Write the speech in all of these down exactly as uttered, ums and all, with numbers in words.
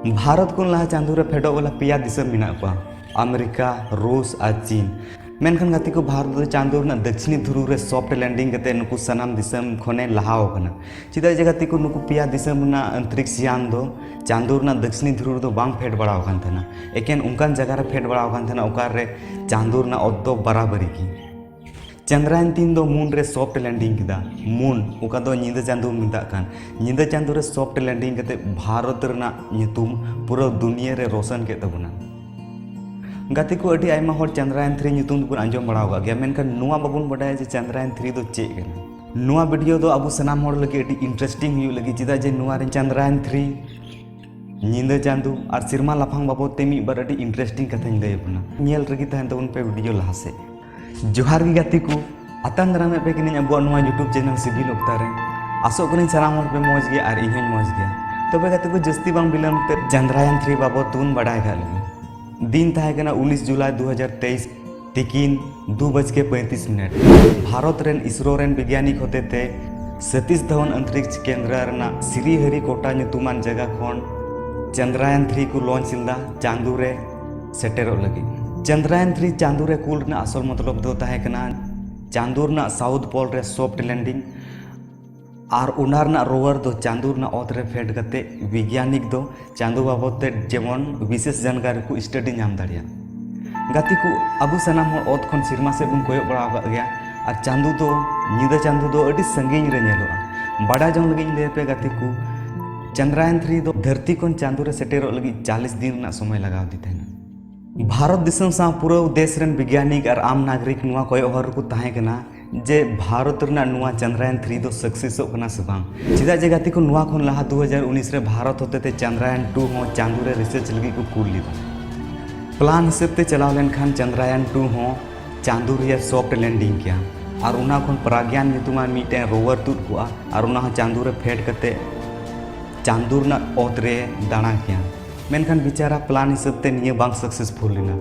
ᱵᱷᱟᱨᱚᱛ ᱠᱷᱚᱱ ᱞᱟᱦᱟ ᱪᱟᱸᱫᱳ ᱨᱮ ᱯᱷᱮᱰᱚᱜ ᱵᱟᱞᱟ ᱯᱮᱭᱟ ᱫᱤᱥᱚᱢ ᱢᱮᱱᱟᱜ ᱠᱚᱣᱟ, ᱟᱢᱮᱨᱤᱠᱟ, ᱨᱩᱥ ᱟᱨ ᱪᱤᱱ᱾ ᱢᱮᱱᱠᱷᱟᱱ ᱜᱟᱛᱮ ᱠᱚ, ᱵᱷᱟᱨᱚᱛ ᱫᱚ ᱪᱟᱸᱫᱳ ᱨᱮᱱᱟᱜ ᱫᱟᱹᱠᱷᱤᱱᱤ ᱫᱷᱩᱨᱩ ᱨᱮ soft landing ᱠᱟᱛᱮ ᱱᱩᱠᱩ ᱥᱟᱱᱟᱢ ᱫᱤᱥᱚᱢ ᱠᱷᱚᱱᱮ ᱞᱟᱦᱟᱣ ᱟᱠᱟᱱᱟ᱾ ᱪᱮᱫᱟᱜ ᱡᱮ ᱜᱟᱛᱮ ᱠᱚ, ᱱᱩᱠᱩ ᱯᱮᱭᱟ ᱫᱤᱥᱚᱢ ᱨᱮᱱᱟᱜ ᱚᱱᱛᱚᱨᱤᱠᱥ ᱭᱟᱱ ᱫᱚ ᱪᱟᱸᱫᱳ ᱨᱮᱱᱟᱜ ᱫᱟᱹᱠᱷᱤᱱᱤ ᱫᱷᱩᱨᱩ ᱨᱮᱫᱚ ᱵᱟᱝ ᱯᱷᱮᱰ ᱵᱟᱲᱟ ᱟᱠᱟᱱ ᱛᱟᱦᱮᱱᱟ᱾ ᱮᱠᱮᱱ ᱚᱱᱠᱟᱱ ᱡᱟᱭᱜᱟ ᱨᱮ ᱯᱷᱮᱰ ᱵᱟᱲᱟ ᱟᱠᱟᱱ ᱛᱟᱦᱮᱱᱟ ᱚᱠᱟᱨᱮ ᱪᱟᱸᱫᱳ ᱨᱮᱱᱟᱜ ᱚᱛ ᱫᱚ ᱵᱟᱨᱟᱵᱟᱨᱤ ᱜᱮ᱾ ᱪᱟᱸᱫᱽᱨᱟᱭᱟᱱ ᱛᱤᱱ ᱫᱚ ᱢᱩᱱ ᱨᱮ soft landing ᱠᱮᱫᱟ᱾ ᱢᱩᱱ, ᱚᱠᱟ ᱫᱚ ᱧᱤᱫᱟᱹ ᱪᱟᱸᱫᱳ ᱢᱮᱛᱟᱜ ᱠᱟᱱ, ᱧᱤᱫᱟᱹ ᱪᱟᱸᱫᱳ ᱨᱮ soft landing ᱠᱟᱛᱮ ᱵᱷᱟᱨᱚᱛ ᱨᱮᱱᱟᱜ ᱧᱩᱛᱩᱢ ᱯᱩᱨᱟᱹ ᱫᱩᱱᱤᱭᱟᱹ ᱨᱮ ᱨᱳᱥᱚᱱ ᱠᱮᱫ ᱛᱟᱵᱚᱱᱟ᱾ ᱜᱟᱛᱮ ᱠᱚ, ᱟᱹᱰᱤ ᱟᱭᱢᱟ ᱦᱚᱲ ᱪᱟᱸᱫᱽᱨᱟᱭᱟᱱ ᱛᱷᱨᱤ ᱧᱩᱛᱩᱢ ᱫᱚᱵᱚᱱ ᱟᱸᱡᱚᱢ ᱵᱟᱲᱟ ᱟᱠᱟᱫ ᱜᱮᱭᱟ, ᱢᱮᱱᱠᱷᱟᱱ ᱱᱚᱣᱟ ᱵᱟᱵᱚᱱ ᱵᱟᱰᱟᱭᱟ ᱡᱮ ᱪᱟᱸᱫᱽᱨᱟᱭᱟᱱ ᱛᱷᱨᱤ ᱫᱚ ᱪᱮᱫ ᱠᱟᱱᱟ᱾ ᱱᱚᱣᱟ ᱵᱷᱤᱰᱤᱭᱳ ᱫᱚ ᱟᱵᱚ ᱥᱟᱱᱟᱢ ᱦᱚᱲ ᱞᱟᱹᱜᱤᱫ ᱟᱹᱰᱤ ᱤᱱᱴᱟᱨᱮᱥᱴᱤᱝ ᱦᱩᱭᱩᱜ ᱞᱟᱹᱜᱤᱫ, ᱪᱮᱫᱟᱜ ᱡᱮ ᱱᱚᱣᱟ ᱨᱮ ᱪᱟᱸᱫᱽᱨᱟᱭᱟᱱ ᱛᱷᱨᱤ, ᱧᱤᱫᱟᱹ ᱪᱟᱸᱫᱳ ᱟᱨ ᱥᱮᱨᱢᱟ ᱞᱟᱯᱷᱟᱝ ᱵᱟᱵᱚᱫ ᱛᱮ ᱢᱤᱫ ᱵᱟᱨ ᱟᱹᱰᱤ ᱤᱱᱴᱟᱨᱮᱥᱴᱤᱝ ᱠᱟᱛᱷᱟᱧ ᱞᱟᱹᱭ ᱟᱵᱚᱱᱟ᱾ ᱧᱮᱞ ᱨᱮᱜᱮ ᱛᱟᱦᱮᱱ ᱛᱟᱵᱚᱱ ᱯᱮ ᱵᱷᱤᱰᱤᱭᱳ ᱞᱟᱦᱟ ᱥᱮᱫ᱾ ᱡᱚᱦᱟᱨ ᱜᱮ ᱜᱟᱛᱮ ᱠᱚ, ᱟᱛᱟᱝ ᱫᱟᱨᱟᱢᱮᱫ ᱯᱮ ᱠᱟᱹᱱᱟᱹᱧ ᱟᱵᱚᱣᱟᱜ ᱱᱚᱣᱟ YouTube ᱪᱮᱱᱮᱞ ᱥᱤᱵᱤᱞ ᱚᱠᱛᱟ ᱨᱮ᱾ ᱟᱥᱚᱜ ᱠᱟᱹᱱᱟᱹᱧ ᱥᱟᱱᱟᱢ ᱦᱚᱲ ᱯᱮ ᱢᱚᱡᱽ ᱜᱮᱭᱟ ᱟᱨ ᱤᱧ ᱦᱚᱸᱧ ᱢᱚᱡᱽ ᱜᱮᱭᱟ᱾ ᱛᱚᱵᱮ ᱜᱟᱛᱮ ᱠᱚ, ᱡᱟᱹᱥᱛᱤ ᱵᱟᱝ ᱵᱤᱞᱚᱢ ᱛᱮ ᱪᱟᱸᱫᱽᱨᱟᱭᱟᱱ ᱛᱷᱨᱤ ᱵᱟᱵᱚᱫ ᱛᱮᱵᱚᱱ ᱵᱟᱰᱟᱭ ᱠᱟᱜ ᱞᱮᱜᱮ᱾ ᱫᱤᱱ ᱛᱟᱦᱮᱸ ᱠᱟᱱᱟ ᱩᱱᱤᱥ ᱡᱩᱞᱟᱭ ᱫᱩ ᱦᱟᱡᱟᱨ ᱛᱮᱭᱤᱥ, ᱛᱤᱠᱤᱱ ᱫᱩ ᱵᱟᱡ ᱠᱮ ᱯᱚᱸᱭᱛᱨᱤᱥ ᱢᱤᱱᱤᱴ᱾ ᱵᱷᱟᱨᱚᱛ ᱨᱮᱱ ᱤᱥᱨᱳ ᱨᱮᱱ ᱵᱤᱜᱽᱭᱟᱱᱤᱠ ᱦᱚᱛᱮᱛᱮ ᱥᱚᱛᱤᱥ ᱫᱷᱟᱣᱟᱱ ᱚᱱᱛᱚᱨᱤᱠᱥ ᱠᱮᱱᱫᱨᱚ ᱨᱮᱱᱟᱜ ᱥᱨᱤᱦᱚᱨᱤᱠᱳᱴᱟ ᱧᱩᱛᱩᱢᱟᱱ ᱡᱟᱭᱜᱟ ᱠᱷᱚᱱ ᱪᱟᱸᱫᱽᱨᱟᱭᱟᱱ ᱛᱷᱨᱤ ᱠᱚ ᱞᱚᱧᱪ ᱞᱮᱫᱟ ᱪᱟᱸᱫᱳ ᱨᱮ ᱥᱮᱴᱮᱨᱚᱜ ᱞᱟᱹᱜᱤᱫ᱾ ᱪᱟᱸᱫᱽᱨᱟᱭᱟᱱ ᱛᱷᱨᱤ ᱪᱟᱸᱫᱳ ᱨᱮ ᱠᱩᱞ ᱨᱮᱱᱟᱜ ᱟᱥᱚᱞ ᱢᱚᱛᱞᱚᱵ ᱫᱚ ᱛᱟᱦᱮᱸ ᱠᱟᱱᱟ ᱪᱟᱸᱫᱳ ᱨᱮᱱᱟᱜ ᱥᱟᱣᱩᱛᱷ ᱯᱳᱞ ᱨᱮ soft landing ᱟᱨ ᱚᱱᱟ ᱨᱮᱱᱟᱜ ᱨᱳᱣᱟᱨ ᱫᱚ ᱪᱟᱸᱫᱳ ᱨᱮᱱᱟᱜ ᱚᱛ ᱨᱮ ᱯᱷᱮᱰ ᱠᱟᱛᱮ ᱵᱤᱜᱽᱭᱟᱱᱤᱠ ᱫᱚ ᱪᱟᱸᱫᱳ ᱵᱟᱵᱚᱫ ᱛᱮ ᱡᱮᱢᱚᱱ ᱵᱤᱥᱮᱥ ᱡᱟᱱᱠᱟᱨᱤ ᱠᱚ ᱥᱴᱟᱰᱤ ᱧᱟᱢ ᱫᱟᱲᱮᱭᱟᱜ᱾ ᱜᱟᱛᱮ ᱠᱚ, ᱟᱵᱚ ᱥᱟᱱᱟᱢ ᱦᱚᱲ ᱚᱛ ᱠᱷᱚᱱ ᱥᱮᱨᱢᱟ ᱥᱮᱫ ᱵᱚᱱ ᱠᱚᱭᱚᱜ ᱵᱟᱲᱟ ᱟᱠᱟᱫ ᱜᱮᱭᱟ, ᱟᱨ ᱪᱟᱸᱫᱳ ᱫᱚ, ᱧᱤᱫᱟᱹ ᱪᱟᱸᱫᱳ ᱫᱚ ᱟᱹᱰᱤ ᱥᱟᱺᱜᱤᱧ ᱨᱮ ᱧᱮᱞᱚᱜᱼᱟ᱾ ᱵᱟᱰᱟᱭ ᱡᱚᱝ ᱞᱟᱹᱜᱤᱫ ᱤᱧ ᱞᱟᱹᱭ ᱟᱯᱮ ᱜᱟᱛᱮ ᱠᱚ, ᱪᱟᱸᱫᱽᱨᱟᱭᱟᱱ ᱛᱷᱨᱤ ᱫᱚ ᱫᱷᱟᱹᱨᱛᱤ ᱠᱷᱚᱱ ᱪᱟᱸᱫᱳ ᱨᱮ ᱥᱮᱴᱮᱨᱚᱜ ᱞᱟᱹᱜᱤᱫ ᱪᱟᱞᱤᱥ ᱫᱤᱱ ᱨᱮᱱᱟᱜ ᱥᱚᱢᱚᱭ ᱞᱟᱜᱟᱣ ᱟᱫᱮ ᱛᱟᱦᱮᱱᱟ᱾ ᱵᱷᱟᱨᱚᱛ ᱫᱤᱥᱚᱢ ᱥᱟᱶ ᱯᱩᱨᱟᱹ ᱫᱮᱥ ᱨᱮᱱ ᱵᱤᱜᱽᱭᱟᱱᱤᱠ ᱟᱨ ᱟᱢ ᱱᱟᱜᱚᱨᱤᱠ ᱱᱚᱣᱟ ᱠᱚᱭᱚᱜ ᱦᱚᱨ ᱨᱮᱠᱚ ᱛᱟᱦᱮᱸ ᱠᱟᱱᱟ ᱡᱮ ᱵᱷᱟᱨᱚᱛ ᱨᱮᱱᱟᱜ ᱱᱚᱣᱟ ᱪᱟᱸᱫᱽᱨᱟᱭᱟᱱ ᱛᱷᱨᱤ ᱫᱚ ᱥᱟᱠᱥᱮᱥᱚᱜ ᱠᱟᱱᱟ ᱥᱮ ᱵᱟᱝ᱾ ᱪᱮᱫᱟᱜ ᱡᱮ ᱜᱟᱛᱮ ᱠᱚ, ᱱᱚᱣᱟ ᱠᱷᱚᱱ ᱞᱟᱦᱟ ᱫᱩ ᱦᱟᱡᱟᱨ ᱩᱱᱤᱥ ᱨᱮ ᱵᱷᱟᱨᱚᱛ ᱦᱚᱛᱮᱛᱮ ᱪᱟᱸᱫᱽᱨᱟᱭᱟᱱ ᱴᱩ ᱦᱚᱸ ᱪᱟᱸᱫᱳ ᱨᱮ ᱨᱤᱥᱟᱨᱪ ᱞᱟᱹᱜᱤᱫ ᱠᱚ ᱠᱩᱞ ᱞᱮᱫᱟ᱾ ᱯᱞᱟᱱ ᱦᱤᱥᱟᱹᱵ ᱛᱮ ᱪᱟᱞᱟᱣ ᱞᱮᱱᱠᱷᱟᱱ ᱪᱟᱸᱫᱽᱨᱟᱭᱟᱱ ᱴᱩ ᱦᱚᱸ ᱪᱟᱸᱫᱳ ᱨᱮᱭᱟᱜ soft landing ᱠᱮᱭᱟ, ᱟᱨ ᱚᱱᱟ ᱠᱷᱚᱱ ᱯᱨᱟᱜᱽᱭᱟᱱ ᱧᱩᱛᱩᱢᱟᱱ ᱢᱤᱫᱴᱮᱱ ᱨᱳᱣᱟᱨ ᱛᱩᱫ ᱠᱚᱜᱼᱟ, ᱟᱨ ᱚᱱᱟ ᱦᱚᱸ ᱪᱟᱸᱫᱳ ᱨᱮ ᱯᱷᱮᱰ ᱠᱟᱛᱮ ᱪᱟᱸᱫᱳ ᱨᱮᱱᱟᱜ ᱚᱛ ᱨᱮ ᱫᱟᱬᱟ ᱠᱮᱭᱟ᱾ ᱢᱮᱱᱠᱷᱟᱱ ᱵᱮᱪᱟᱨᱟ ᱯᱞᱟᱱ ᱦᱤᱥᱟᱹᱵ ᱛᱮ ᱱᱤᱭᱟᱹ ᱵᱟᱝ ᱥᱟᱠᱥᱮᱥᱯᱷᱩᱞ ᱞᱮᱱᱟ᱾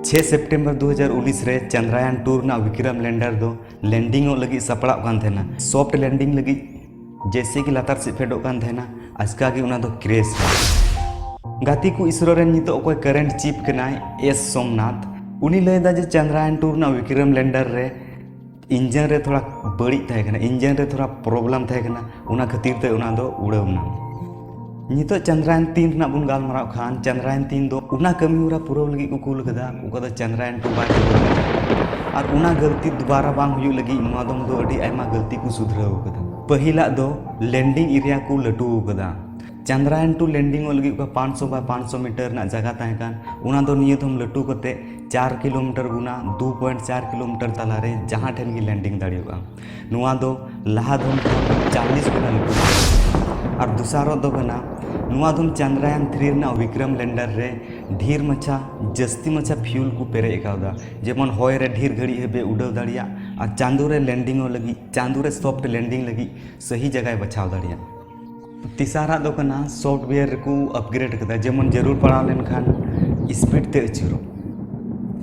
ᱪᱷᱮ ᱥᱮᱯᱴᱮᱢᱵᱚᱨ ᱫᱩ ᱦᱟᱡᱟᱨ ᱩᱱᱤᱥ ᱨᱮ ᱪᱟᱸᱫᱽᱨᱟᱭᱟᱱ ᱴᱩ ᱨᱮᱱᱟᱜ ᱵᱤᱠᱨᱚᱢ ᱞᱮᱱᱰᱟᱨ ᱫᱚ ᱞᱮᱱᱰᱤᱝᱚᱜ ᱞᱟᱹᱜᱤᱫ ᱥᱟᱯᱲᱟᱜ ᱠᱟᱱ ᱛᱟᱦᱮᱱᱟ᱾ ᱥᱚᱯᱷᱴ ᱞᱮᱱᱰᱤᱝ ᱞᱟᱹᱜᱤᱫ ᱡᱮᱭᱥᱮ ᱜᱮ ᱞᱟᱛᱟᱨ ᱥᱮᱫ ᱯᱷᱮᱰᱚᱜ ᱠᱟᱱ ᱛᱟᱦᱮᱱᱟ, ᱟᱪᱠᱟ ᱜᱮ ᱚᱱᱟ ᱫᱚ ᱠᱨᱮᱥ ᱮᱱᱟ᱾ ᱜᱟᱛᱮ ᱠᱚ, ᱤᱥᱨᱳ ᱨᱮᱱ ᱱᱤᱛᱚᱜ ᱚᱠᱚᱭ ᱠᱟᱨᱮᱱᱴ ᱪᱤᱯ ᱠᱟᱱᱟᱭ, ᱮᱥ ᱥᱳᱢᱱᱟᱛᱷ, ᱩᱱᱤ ᱞᱟᱹᱭ ᱮᱫᱟ ᱡᱮ ᱪᱟᱸᱫᱽᱨᱟᱭᱟᱱ ᱴᱩ ᱨᱮᱱᱟᱜ ᱵᱤᱠᱨᱚᱢ ᱞᱮᱱᱰᱟᱨ ᱨᱮ ᱤᱧᱡᱤᱱ ᱨᱮ ᱛᱷᱚᱲᱟ ᱵᱟᱹᱲᱤᱡ ᱛᱟᱦᱮᱸ ᱠᱟᱱᱟ, ᱤᱧᱡᱤᱱ ᱨᱮ ᱛᱷᱚᱲᱟ ᱯᱨᱚᱵᱞᱮᱢ ᱛᱟᱦᱮᱸ ᱠᱟᱱᱟ, ᱚᱱᱟ ᱠᱷᱟᱹᱛᱤᱨ ᱛᱮ ᱚᱱᱟ ᱫᱚ ᱩᱲᱟᱹᱣ ᱮᱱᱟ᱾ ᱱᱤᱛᱚᱜ ᱪᱟᱸᱫᱽᱨᱟᱭᱟᱱ ᱛᱤᱱ ᱨᱮᱱᱟᱜ ᱵᱚᱱ ᱜᱟᱞᱢᱟᱨᱟᱣ ᱠᱷᱟᱱ, ᱪᱟᱸᱫᱽᱨᱟᱭᱟᱱ ᱛᱤᱱ ᱫᱚ ᱚᱱᱟ ᱠᱟᱹᱢᱤ ᱦᱚᱨᱟ ᱯᱩᱨᱟᱹᱣ ᱞᱟᱹᱜᱤᱫ ᱠᱚ ᱠᱩᱞ ᱠᱟᱫᱟ, ᱚᱠᱟ ᱫᱚ ᱪᱟᱸᱫᱽᱨᱟᱭᱟᱱ ᱴᱩ ᱵᱟᱭ ᱯᱩᱨᱟᱹᱣ ᱞᱮᱫᱟ᱾ ᱟᱨ ᱚᱱᱟ ᱜᱟᱹᱞᱛᱤ ᱫᱩᱵᱟᱨᱟ ᱵᱟᱝ ᱦᱩᱭᱩᱜ ᱞᱟᱹᱜᱤᱫ ᱱᱚᱣᱟ ᱫᱚᱢ ᱫᱚ ᱟᱹᱰᱤ ᱟᱭᱢᱟ ᱜᱟᱹᱞᱛᱤ ᱠᱚ ᱥᱩᱫᱷᱨᱟᱹᱣ ᱠᱟᱫᱟ᱾ ᱯᱟᱹᱦᱤᱞᱟᱜ ᱫᱚ ᱞᱮᱱᱰᱤᱝ ᱮᱨᱤᱭᱟ ᱠᱚ ᱞᱟᱹᱴᱩ ᱠᱟᱫᱟ᱾ ᱪᱟᱸᱫᱽᱨᱟᱭᱟᱱ ᱴᱩ ᱞᱮᱱᱰᱤᱝ ᱚᱜ ᱞᱟᱹᱜᱤᱫ ᱚᱠᱟ ᱯᱟᱸᱪᱥᱚ by ᱯᱟᱸᱪᱥᱚ ᱢᱤᱴᱟᱨ ᱨᱮᱱᱟᱜ ᱡᱟᱭᱜᱟ ᱛᱟᱦᱮᱸ ᱠᱟᱱ, ᱚᱱᱟ ᱫᱚ ᱱᱤᱭᱟᱹ ᱫᱚᱢ ᱞᱟᱹᱴᱩ ᱠᱟᱛᱮ ᱪᱟᱨ ᱠᱤᱞᱳᱢᱤᱴᱟᱨ ᱜᱩᱱᱟ ᱫᱩ ᱯᱚᱭᱮᱱᱴ ᱪᱟᱨ ᱠᱤᱞᱳᱢᱤᱴᱟᱨ ᱛᱟᱞᱟᱨᱮ ᱡᱟᱦᱟᱸ ᱴᱷᱮᱱ ᱜᱮ ᱞᱮᱱᱰᱤᱝ ᱫᱟᱲᱮᱭᱟᱜᱼᱟ᱾ ᱱᱚᱣᱟ ᱫᱚ ᱞᱟᱦᱟ ᱫᱚᱢ ᱠᱷᱚᱱ ᱪᱟᱞᱞᱤᱥ ᱜᱩᱱᱟ ᱞᱟᱹᱴᱩ ᱜᱮᱭᱟ᱾ ᱟᱨ ᱫᱚᱥᱟᱨᱚᱜ ᱫᱚ ᱠᱟᱱᱟ, ᱱᱚᱣᱟ ᱫᱚᱢ ᱪᱟᱸᱫᱽᱨᱟᱭᱟᱱ ᱛᱷᱨᱤ ᱨᱮᱱᱟᱜ ᱵᱤᱠᱨᱚᱢ ᱞᱮᱱᱰᱟᱨ ᱨᱮ ᱰᱷᱮᱨ ᱢᱟᱪᱷᱟ, ᱡᱟᱹᱥᱛᱤ ᱢᱟᱪᱷᱟ ᱯᱷᱤᱭᱩᱞ ᱠᱚ ᱯᱮᱨᱮᱡ ᱟᱠᱟᱣᱫᱟ᱾ ᱡᱮᱢᱚᱱ ᱦᱚᱭ ᱨᱮ ᱰᱷᱮᱨ ᱜᱷᱟᱹᱲᱤᱡ ᱦᱟᱹᱵᱤᱡ ᱩᱰᱟᱹᱣ ᱫᱟᱲᱮᱭᱟᱜ ᱟᱨ ᱪᱟᱸᱫᱳ ᱨᱮ ᱞᱮᱱᱰᱤᱝ ᱚᱜ ᱞᱟᱹᱜᱤᱫ, ᱪᱟᱸᱫᱳ ᱨᱮ ᱥᱚᱯᱷᱴ ᱞᱮᱱᱰᱤᱝ ᱞᱟᱹᱜᱤᱫ ᱥᱟᱹᱦᱤ ᱡᱟᱭᱜᱟᱭ ᱵᱟᱪᱷᱟᱣ ᱫᱟᱲᱮᱭᱟᱜ᱾ ᱛᱮᱥᱟᱨᱟᱜ ᱫᱚ ᱠᱟᱱᱟ, ᱥᱚᱯᱷᱴᱣᱮᱭᱟᱨ ᱨᱮᱠᱚ ᱟᱯᱜᱨᱮᱰ ᱠᱟᱫᱟ, ᱡᱮᱢᱚᱱ ᱡᱟᱹᱨᱩᱲ ᱯᱟᱲᱟᱣ ᱞᱮᱱᱠᱷᱟᱱ ᱥᱯᱤᱰ ᱛᱮ ᱟᱹᱪᱩᱨᱚᱜ᱾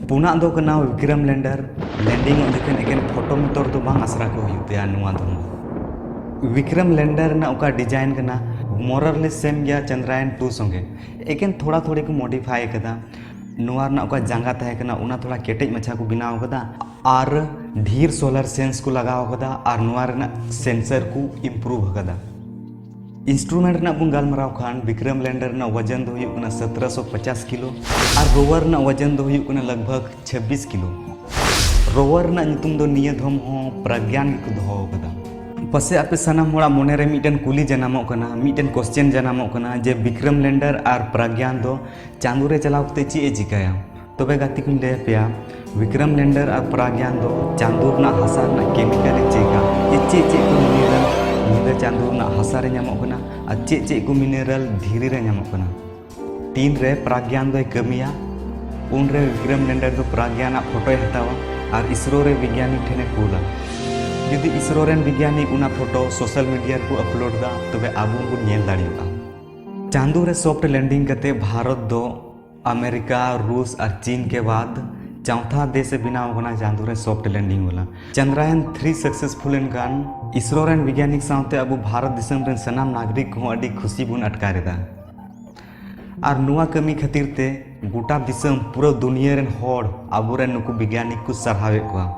ᱯᱩᱱᱟᱜ ᱫᱚ ᱠᱟᱱᱟ ᱵᱤᱠᱨᱚᱢ ᱞᱮᱱᱰᱟᱨ ᱞᱮᱱᱰᱤᱝ ᱚᱜ ᱡᱚᱠᱷᱚᱱ ᱮᱠᱮᱱ ᱯᱷᱳᱴᱳ ᱢᱚᱛᱚᱨ ᱫᱚ ᱵᱟᱝ ᱟᱥᱨᱟ ᱠᱚ ᱦᱩᱭᱩᱜ ᱛᱟᱭᱟ᱾ ᱱᱚᱣᱟ ᱫᱚ ᱵᱤᱠᱨᱚᱢ ᱞᱮᱱᱰᱟᱨ ᱨᱮᱱᱟᱜ ᱚᱠᱟ ᱰᱤᱡᱟᱭᱤᱱ ᱠᱟᱱᱟ, ᱢᱚᱨᱟᱨᱞᱮᱥ ᱥᱮᱢ ᱜᱮᱭᱟ ᱪᱟᱸᱫᱽᱨᱟᱭᱟᱱ ᱴᱩ ᱥᱚᱸᱜᱮ, ᱮᱠᱮᱱ ᱛᱷᱚᱲᱟ ᱛᱷᱚᱲᱤ ᱠᱚ ᱢᱚᱰᱤᱯᱷᱟᱭ ᱠᱟᱫᱟ᱾ ᱱᱚᱣᱟ ᱨᱮᱱᱟᱜ ᱚᱠᱟ ᱡᱟᱸᱜᱟ ᱛᱟᱦᱮᱸ ᱠᱟᱱᱟ, ᱚᱱᱟ ᱛᱷᱚᱲᱟ ᱠᱮᱴᱮᱡ ᱢᱟᱪᱷᱟ ᱠᱚ ᱵᱮᱱᱟᱣ ᱠᱟᱫᱟ ᱟᱨ ᱰᱷᱮᱨ ᱥᱳᱞᱟᱨ ᱥᱮᱱᱥ ᱠᱚ ᱞᱟᱜᱟᱣ ᱠᱟᱫᱟ ᱟᱨ ᱱᱚᱣᱟ ᱨᱮᱱᱟᱜ ᱥᱮᱱᱥᱟᱨ ᱠᱚ ᱤᱢᱯᱨᱩᱵᱷ ᱠᱟᱫᱟ᱾ ᱤᱱᱥᱴᱨᱩᱢᱮᱱᱴ ᱨᱮᱱᱟᱜ ᱵᱚᱱ ᱜᱟᱞᱢᱟᱨᱟᱣ ᱠᱷᱟᱱ, ᱵᱤᱠᱨᱚᱢ ᱞᱮᱱᱰᱟᱨ ᱨᱮᱱᱟᱜ ᱳᱡᱚᱱ ᱫᱚ ᱦᱩᱭᱩᱜ ᱠᱟᱱᱟ ᱥᱚᱛᱨᱚᱥᱚ ᱯᱚᱪᱟᱥ ᱠᱤᱞᱳ ᱟᱨ ᱨᱳᱣᱟᱨ ᱨᱮᱱᱟᱜ ᱳᱡᱚᱱ ᱫᱚ ᱦᱩᱭᱩᱜ ᱠᱟᱱᱟ ᱞᱟᱜᱽᱵᱷᱟᱜᱽ ᱪᱷᱟᱵᱵᱤᱥ ᱠᱤᱞᱳ᱾ ᱨᱳᱣᱟᱨ ᱨᱮᱱᱟᱜ ᱧᱩᱛᱩᱢ ᱫᱚ ᱱᱤᱭᱟᱹ ᱫᱷᱚᱢ ᱦᱚᱸ ᱯᱨᱟᱜᱽᱭᱟᱱ ᱜᱮᱠᱚ ᱫᱚᱦᱚ ᱟᱠᱟᱫᱟ᱾ ᱯᱟᱥᱮ ᱟᱯᱮ ᱥᱟᱱᱟᱢ ᱦᱚᱲᱟᱜ ᱢᱚᱱᱮᱨᱮ ᱢᱤᱫᱴᱮᱱ ᱠᱩᱞᱤ ᱡᱟᱱᱟᱢᱚᱜ ᱠᱟᱱᱟ, ᱢᱤᱫᱴᱮᱱ ᱠᱚᱥᱪᱮᱱ ᱡᱟᱱᱟᱢᱚᱜ ᱠᱟᱱᱟ ᱡᱮ ᱵᱤᱠᱨᱚᱢ ᱞᱮᱱᱰᱟᱨ ᱟᱨ ᱯᱨᱟᱜᱽᱭᱟᱱ ᱫᱚ ᱪᱟᱸᱫᱳ ᱨᱮ ᱪᱟᱞᱟᱣ ᱠᱟᱛᱮ ᱪᱮᱫ ᱮ ᱪᱤᱠᱟᱹᱭᱟ? ᱛᱚᱵᱮ ᱜᱟᱛᱮ ᱠᱚᱧ ᱞᱟᱹᱭ ᱟᱯᱮᱭᱟ, ᱵᱤᱠᱨᱚᱢ ᱞᱮᱱᱰᱟᱨ ᱟᱨ ᱯᱨᱟᱜᱽᱭᱟᱱ ᱫᱚ ᱪᱟᱸᱫᱳ ᱨᱮᱱᱟᱜ ᱦᱟᱥᱟ ᱨᱮᱱᱟᱜ ᱠᱮᱢᱤᱠᱟᱞ ᱮ ᱪᱮᱠᱟ ᱡᱮ ᱪᱮᱫ ᱪᱮᱫ ᱠᱚ ᱢᱤᱱᱟᱨᱟᱞ ᱧᱤᱫᱟᱹ ᱪᱟᱸᱫᱳ ᱨᱮᱱᱟᱜ ᱦᱟᱥᱟ ᱨᱮ ᱧᱟᱢᱚᱜ ᱠᱟᱱᱟ ᱟᱨ ᱪᱮᱫ ᱪᱮᱫ ᱠᱚ ᱢᱤᱱᱟᱨᱟᱞ ᱫᱷᱤᱨᱤ ᱨᱮ ᱧᱟᱢᱚᱜ ᱠᱟᱱᱟ᱾ ᱛᱤᱱᱨᱮ ᱯᱨᱟᱜᱽᱭᱟᱱ ᱫᱚᱭ ᱠᱟᱹᱢᱤᱭᱟ, ᱩᱱᱨᱮ ᱵᱤᱠᱨᱚᱢ ᱞᱮᱱᱰᱟᱨ ᱫᱚ ᱯᱨᱟᱜᱽᱭᱟᱱ ᱟᱜ ᱯᱷᱳᱴᱳᱭ ᱦᱟᱛᱟᱣᱟ ᱟᱨ ᱤᱥᱨᱳ ᱨᱮ ᱵᱤᱜᱽᱭᱟᱱᱤᱠ ᱴᱷᱮᱱᱮ ᱠᱩᱞᱟ᱾ ᱡᱩᱫᱤ ᱤᱥᱨᱳ ᱨᱮᱱ ᱵᱤᱜᱽᱭᱟᱱᱤᱠ ᱚᱱᱟ ᱯᱷᱳᱴᱳ ᱥᱳᱥᱟᱞ ᱢᱤᱰᱤᱭᱟ ᱨᱮᱠᱚ ᱟᱯᱞᱳᱰ ᱫᱟ, ᱛᱚᱵᱮ ᱟᱵᱚ ᱵᱚᱱ ᱧᱮᱞ ᱫᱟᱲᱮᱭᱟᱜᱼᱟ᱾ ᱪᱟᱸᱫᱳ ᱨᱮ ᱥᱚᱯᱷᱴ ᱞᱮᱱᱰᱤᱝ ᱠᱟᱛᱮ ᱵᱷᱟᱨᱚᱛ ᱫᱚ ᱟᱢᱮᱨᱤᱠᱟ, ᱨᱩᱥ ᱟᱨ ᱪᱤᱱ ᱠᱮ ᱵᱟᱫ ᱪᱳᱣᱛᱷᱟ ᱫᱮᱥ ᱮ ᱵᱮᱱᱟᱣ ᱠᱟᱱᱟ ᱪᱟᱸᱫᱳ ᱨᱮ ᱥᱚᱯᱷᱴ ᱞᱮᱱᱰᱤᱝ ᱵᱟᱞᱟ᱾ ᱪᱟᱸᱫᱽᱨᱟᱭᱟᱱ ᱛᱷᱨᱤ ᱥᱟᱠᱥᱮᱥᱯᱷᱩᱞ ᱮᱱ ᱠᱷᱟᱱ ᱤᱥᱨᱳ ᱨᱮᱱ ᱵᱤᱜᱽᱭᱟᱱᱤᱠ ᱥᱟᱶᱛᱮ ᱟᱵᱚ ᱵᱷᱟᱨᱚᱛ ᱫᱤᱥᱚᱢ ᱨᱮᱱ ᱥᱟᱱᱟᱢ ᱱᱟᱜᱚᱨᱤᱠ ᱠᱚᱦᱚᱸ ᱟᱹᱰᱤ ᱠᱷᱩᱥᱤ ᱵᱚᱱ ᱟᱴᱠᱟᱨ ᱮᱫᱟ᱾ ᱟᱨ ᱱᱚᱣᱟ ᱠᱟᱹᱢᱤ ᱠᱷᱟᱹᱛᱤᱨ ᱛᱮ ᱜᱚᱴᱟ ᱫᱤᱥᱚᱢ, ᱯᱩᱨᱟᱹ ᱫᱩᱱᱤᱭᱟᱹ ᱨᱮᱱ ᱦᱚᱲ ᱟᱵᱚᱨᱮᱱ ᱱᱩᱠᱩ ᱵᱤᱜᱽᱜᱟᱱᱤᱠ ᱠᱚ ᱥᱟᱨᱦᱟᱣᱮᱫ ᱠᱚᱣᱟ᱾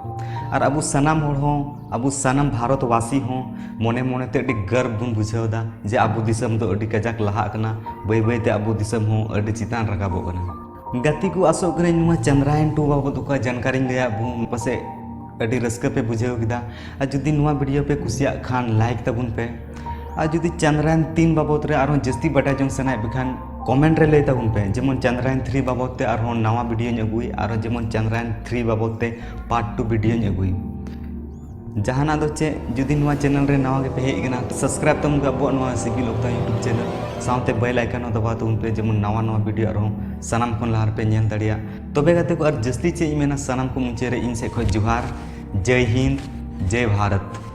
ᱟᱨ ᱟᱵᱚ ᱥᱟᱱᱟᱢ ᱦᱚᱲ ᱦᱚᱸ, ᱟᱵᱚ ᱥᱟᱱᱟᱢ ᱵᱷᱟᱨᱚᱛ ᱵᱟᱥᱤ ᱦᱚᱸ ᱢᱚᱱᱮ ᱢᱚᱱᱮᱛᱮ ᱟᱹᱰᱤ ᱜᱚᱨᱵ ᱵᱚᱱ ᱵᱩᱡᱷᱟᱹᱣ ᱮᱫᱟ ᱡᱮ ᱟᱵᱚ ᱫᱤᱥᱚᱢ ᱫᱚ ᱟᱹᱰᱤ ᱠᱟᱡᱟᱠ ᱞᱟᱦᱟᱜ ᱠᱟᱱᱟ᱾ ᱵᱟᱹᱭ ᱵᱟᱹᱭᱛᱮ ᱟᱵᱚ ᱫᱤᱥᱚᱢ ᱦᱚᱸ ᱟᱹᱰᱤ ᱪᱮᱛᱟᱱ ᱨᱟᱠᱟᱵᱚᱜ ᱠᱟᱱᱟ᱾ ᱜᱟᱛᱮ ᱠᱚ, ᱟᱥᱚᱜ ᱠᱟᱹᱱᱟᱹᱧ ᱱᱚᱣᱟ ᱪᱟᱸᱫᱽᱨᱟᱭᱟᱱ ᱴᱩ ᱵᱟᱵᱚᱫ ᱚᱠᱟ ᱡᱟᱱᱠᱟᱨᱤᱧ ᱞᱟᱹᱭᱟᱫ ᱵᱚᱱ, ᱯᱟᱥᱮᱡ ᱟᱹᱰᱤ ᱨᱟᱹᱥᱠᱟᱹ ᱯᱮ ᱵᱩᱡᱷᱟᱹᱣ ᱠᱮᱫᱟ᱾ ᱟᱨ ᱡᱩᱫᱤ ᱱᱚᱣᱟ ᱵᱷᱤᱰᱤᱭᱳ ᱯᱮ ᱠᱩᱥᱤᱭᱟᱜ ᱠᱷᱟᱱ, ᱞᱟᱭᱤᱠ ᱛᱟᱵᱚᱱ ᱯᱮ᱾ ᱟᱨ ᱡᱩᱫᱤ ᱪᱟᱸᱫᱽᱨᱟᱭᱟᱱ ᱛᱤᱱ ᱵᱟᱵᱚᱫ ᱨᱮ ᱟᱨᱦᱚᱸ ᱡᱟᱹᱥᱛᱤ ᱵᱟᱰᱟᱭ ᱡᱚᱝ ᱥᱟᱱᱟᱭᱮᱫ ᱯᱮ ᱠᱷᱟᱱ, ᱠᱚᱢᱮᱱᱴ ᱨᱮ ᱞᱟᱹᱭ ᱛᱟᱵᱚᱱ ᱯᱮ, ᱡᱮᱢᱚᱱ ᱪᱟᱸᱫᱽᱨᱟᱭᱟᱱ ᱛᱷᱨᱤ ᱵᱟᱵᱚᱫ ᱛᱮ ᱟᱨᱦᱚᱸ ᱱᱟᱣᱟ ᱵᱷᱤᱰᱤᱭᱳᱧ ᱟᱹᱜᱩᱭ, ᱟᱨᱦᱚᱸ ᱡᱮᱢᱚᱱ ᱪᱟᱸᱫᱽᱨᱟᱭᱟᱱ ᱛᱷᱨᱤ ᱵᱟᱵᱚᱫ ᱛᱮ ᱯᱟᱨᱴ ᱴᱩ ᱵᱷᱤᱰᱤᱭᱳᱧ ᱟᱹᱜᱩᱭ᱾ ᱡᱟᱦᱟᱱᱟᱜ ᱫᱚ ᱪᱮᱫ, ᱡᱩᱫᱤ ᱱᱚᱣᱟ ᱪᱮᱱᱮᱞ ᱨᱮ ᱱᱟᱣᱟ ᱜᱮᱯᱮ ᱦᱮᱡ ᱟᱠᱟᱱᱟ, ᱥᱟᱵᱥᱠᱨᱟᱭᱤᱵ ᱛᱟᱵᱚᱱ ᱯᱮ ᱟᱵᱚᱣᱟᱜ ᱱᱚᱣᱟ ᱥᱤᱵᱤᱞ ᱚᱠᱛᱟ YouTube ᱪᱮᱱᱮᱞ, ᱥᱟᱶᱛᱮ ᱵᱮᱞ ᱟᱭᱠᱚᱱ ᱦᱚᱸ ᱫᱟᱵᱟᱣ ᱛᱟᱵᱚᱱ ᱯᱮ, ᱡᱮᱢᱚᱱ ᱱᱟᱣᱟ ᱱᱟᱣᱟ ᱵᱷᱤᱰᱤᱭᱳ ᱟᱨᱦᱚᱸ ᱥᱟᱱᱟᱢ ᱠᱷᱚᱱ ᱞᱟᱦᱟ ᱨᱮᱯᱮ ᱧᱮᱞ ᱫᱟᱲᱮᱭᱟᱜ᱾ ᱛᱚᱵᱮ ᱜᱟᱛᱮ ᱠᱚ, ᱟᱨ ᱡᱟᱹᱥᱛᱤ ᱪᱮᱫ ᱤᱧ ᱢᱮᱱᱟ, ᱥᱟᱱᱟᱢ ᱠᱚ ᱢᱩᱪᱟᱹᱫ ᱨᱮ ᱤᱧ ᱥᱮᱫ ᱠᱷᱚᱱ ᱡᱚᱦᱟᱨ, ᱡᱟᱭ ᱦᱤᱱᱫ, ᱡᱟᱭ ᱵᱷᱟᱨᱚᱛ᱾